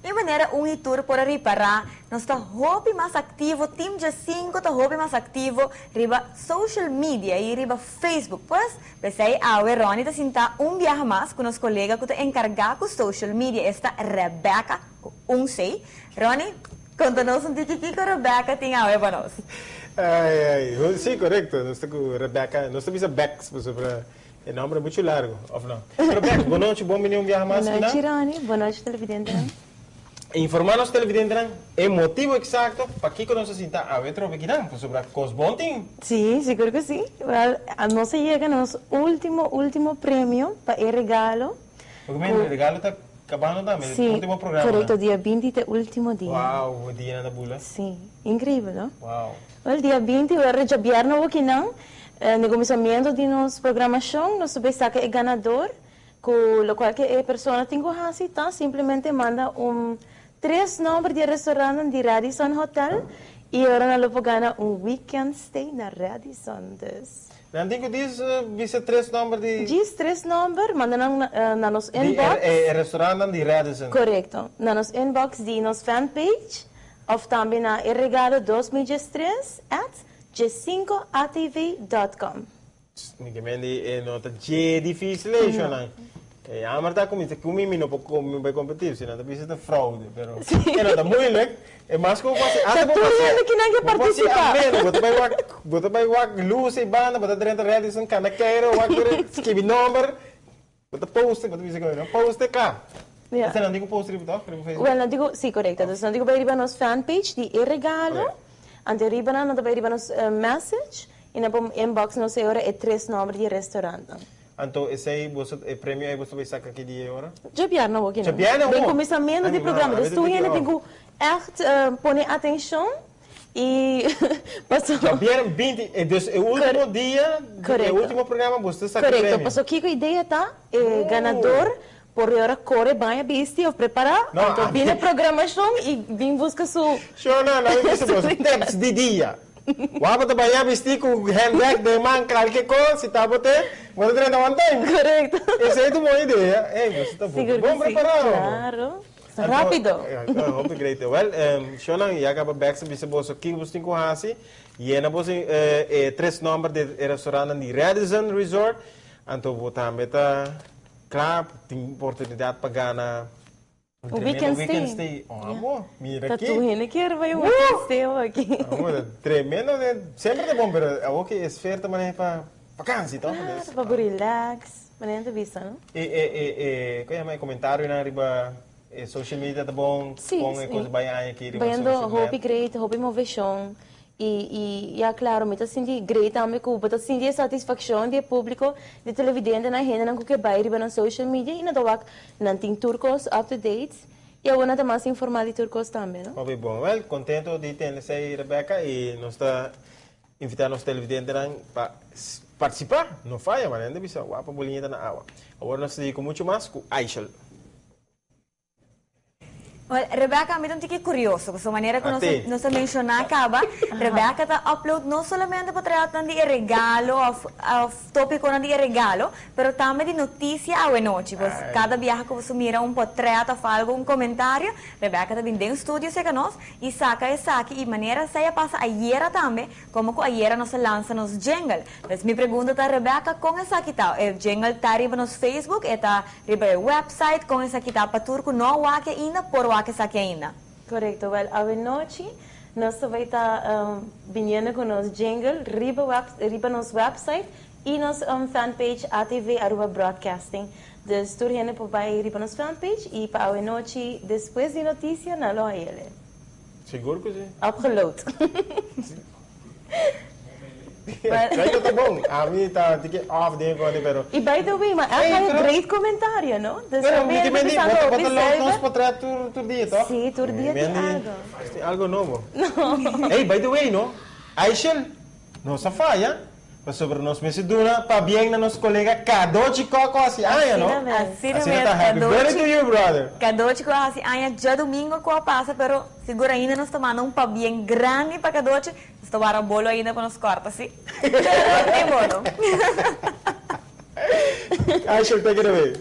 I manera un i tur por a ripará, nos ta hopi mas aktivo, Team Djesinku ta hopi mas aktivo riba social media i riba Facebook. Pues, p'esei awe Ronnie ta sintá un biaha mas ku nos kolega ku ta enkargá ku social media, esta Rebecca, ku un C. Ronnie, konta nos un tiki kiko Rebecca tin awe pa nos. Ai, ai. Sí, korekto. Nos ta ku Rebecca. Nos ta bisa Bex pasobra E nomber mucho largo, of no? Pero Bex, bon nochi, bon bini un biaha mas Bon nochi Ronnie, bon nochi televidentenan. Informa nos televidentenan e motibo exacto pakico nos a sinta awe trobe kinan, pasobra cos bon tin. Sí, sigur cu sí. Wel, nos a yega na nos ultimo, ultimo premio pa e regalo. Porque men, e regalo ta cabando tambe, e ultimo programa. Sí, corecto, dia binti ta e ultimo dia. Wow, dianan ta bula. Sí, increibel, no? Wow. Wel, dia binti, ora djabièrnè awokinan, Na kuminsamentu di nos programashon nos ta bay saka e ganador ku lokual ke e persona tin ku hasi ta simplemente manda un tres nòmber di e restaurantnan di Radisson Hotel i ora nan lo por gana un weekend stay na Radisson. Dus. Nan tin ku dis bisa tres nòmber di. Djis tres nòmber manda nan na nos inbox. Di e restaurantnan di Radisson. Korekto. Na nos inbox di nos fanpage òf tambe na e regalo 2013 at Djesinko atv dot com. Mi ke men di e no ta dje dificil e shonan. E jammer ta cuminsa cu mi, mi no por mi bay competi, si no ta bisa ta fraude, pero e no ta moeilijk. E mas cu bo por haci, Ta hasta bo tur por haci, hende kinan ke bo por haci participa. ameno, bo ta bay wak, bo ta bay wak luz ei banda, bo ta drenta Radisson, cana keiro, wak tur e skibi nomber, Bo ta post, bo ta bisa ku no post e kla. Ja. Esei nan tin ku post riba tòg, riba Facebook? Wèl nan tin ku, si korekto. Dus nan tin ku bai riba nos fanpage di e regalo, anto riba nan nan ta bai riba nos message i nan por inbox nos e ora e tres nòmber di e restaurantnan. Anto esei boso, e premio ei boso ta bai saka ki dia e ora? Djabièrnè awor ki nan. Djabièrnè awor? Den kuminsamentu di programa. Dus tur hende tin ku ègt pone atenshon. Y paso. Djabièrnè binti, e dus e ultimo dia di e ultimo programa boso ta saka e premio. Korekto, paso kiko idea ta e ganador por e ora kore baña bisti of prepara, anto bini e programashon y bin buska su. Shona, nan mi bisa boso tips di dia. Wou bo ta baña bisti ku handbag den man kalke kos, si ta bo te, bo ta drenta one time. Korekto. Esei ta un bon idea. Ey, boso ta bon preparado. Claro. Rápido. Hopi great. Well, shownan ya caba bek sa bisa boso kiko boso tin ku hasi. Yena boso e tres nomber di e restaurantnan di Radisson Resort. Anto bo tambe ta kla, tin oportunidat pa gana un tremendo weekend stay. Oh, amo, mira Ta aki. tur hende kier bai un weekend stay awor aki. Amo, ta tremendo. Semper ta bon, pero awor ki e sfeer ta maneha pa vakantie, toch? Claro, pa bo relax. Manera ta bisa, no? E e e e kon yama e comentarionan riba e social media ta bon? Sí, Kon e sí. kos bai aña aki riba Bayando social media? hopi great, hopi moveshon i i ya klaro mi ta sinti great tambe ku bo ta sinti e satisfakshon di e públiko, di televidentenan, hendenan ku ke bai riba nan social media i nan ta wak nan tin tur kos up to date i awor nan ta mas informá di tur kos tambe, no? Hopi bon. Wèl, kontento di tende esei Rebecca i nos ta Invitá nos televidentenan pa partisipá. No faya, manera nan ta bisa, wapa boliña ta na awa. Awor nos ta sigui ku muchu mas ku Aishel. Wel, Rebecca, mi ta un tiki curioso, pasobra manera cu nos a, nos a menciona caba, Rebecca ta upload no solamente potretnan di e regalo of, of topiconan di e regalo, pero tambe di noticia awenochi. Pues cada biaha cu boso mira un potret of algo, un comentario, Rebecca ta bin den studio cerca nos I saka esaki i manera esei a pasa ayera tambe, komo ku ayera nos a lansa nos jingle. Pues mi pregunta ta Rebecca kon esaki ta? E jingle ta riba nos Facebook, e ta riba e website, kon esaki ta pa tur ku no a wak ainda por wak esaki ainda? Korekto, wèl awenochi nos ta bai ta biniendo ku nos jingle riba web riba nos website i nos fanpage ATV Aruba Broadcasting. Dus tur hende por bai riba nos fanpage y pa awenochi despues di noticia nan lo hayele. Sigur cu si. Upgeload. Kijk ta bon. Ami ta tiki off den konde pero. Y by the way, ma elk haya great comentario no. Dus Pero tambe mi hende ti mendi bisando bo hopi ta load nos zuiver. potret tur tur dia toch? Si, tur dia tin algo. Tin algo nobo. Hey, by the way no, Aishel nos a faya. Pasobra nos mester duna pabien na nos kolega Kadochi Koko hasi aña, no? Asina Asina mes, ta happy birthday to you, brother! Kadochi ku a hasi aña djadumingo ku a pasa, pero sigur ainda nos ta manda un pabien grandi pa Kadochi. Nos ta wara bolo ainda pa nos kòrta, si. Pero ni modo. Aishel, take it away.